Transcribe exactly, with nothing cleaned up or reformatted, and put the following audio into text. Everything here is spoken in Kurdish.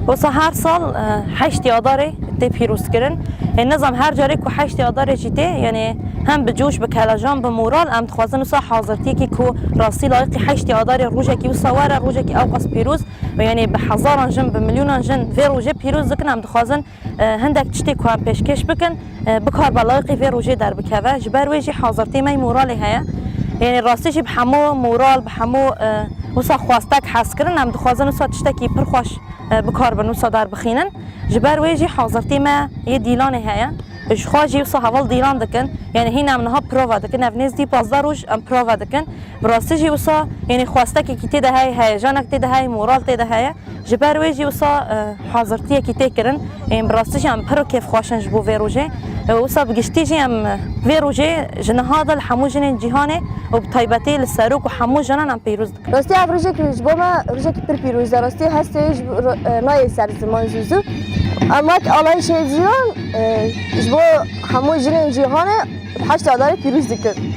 Wisa her sal, e, heştê Adarê tê pîrozkirin. Ê, nizam her carê ku heştê Adarê jî tê, yanî hem bi coş, bi kelecan, bi moral, em dixwazin wisa hazirtiyekî ku rastî layiqî heştê Adarê rojekî wisa were, rojekî ewqas pîroz, û yanî bi hezaran jin, bi milyonan jin vê rojê pîroz dikin, em dixwazin, e, hindek tiştê ku em pêşkêş bikin, e, bikaribe layiqî vê rojê derbikeve. Ji ber wê jî hazirtiyê me yê moralê heye. Yanî rastî jî bi hemû moral, bi hemû, e, wisa xwestek hez kirin, em dixwazin wisa tiştekî pir xweş, e, bikaribin wisa derbixînin. Ji ber wê jî hazirtiyê me yê dîlanê heye. Ji xwe jî wisa heval dîlan dikin. Yanî hîn em niha prova dikin. Ev nêzdî pazdeh roj em prova dikin. Bi rastî jî wisa, yanî xwestekekî tê de heye, heyecanek tê de heye, moral tê de heye. Ji ber wê jî wisa, e, hazirtiyekî tê kirin. Ê, bi rastî jî em pir kêfxweş in ji bo vê rojê. E, wisa bi giştî jî em, e, vê rojê ji niha de li hemû jinên cîhanê û bi taybetî li serok û hemû jinan em pîroz dikin. Rastî ev rojekî ji bo me rojekî pir pîroz e. Rastî hestê ji bo ro-, e, nayê ser ziman zû zû. Em wek alayîşê jiyan, e, ji bo hemû jinên cîhanê bi heştê Adarê pîroz dikin.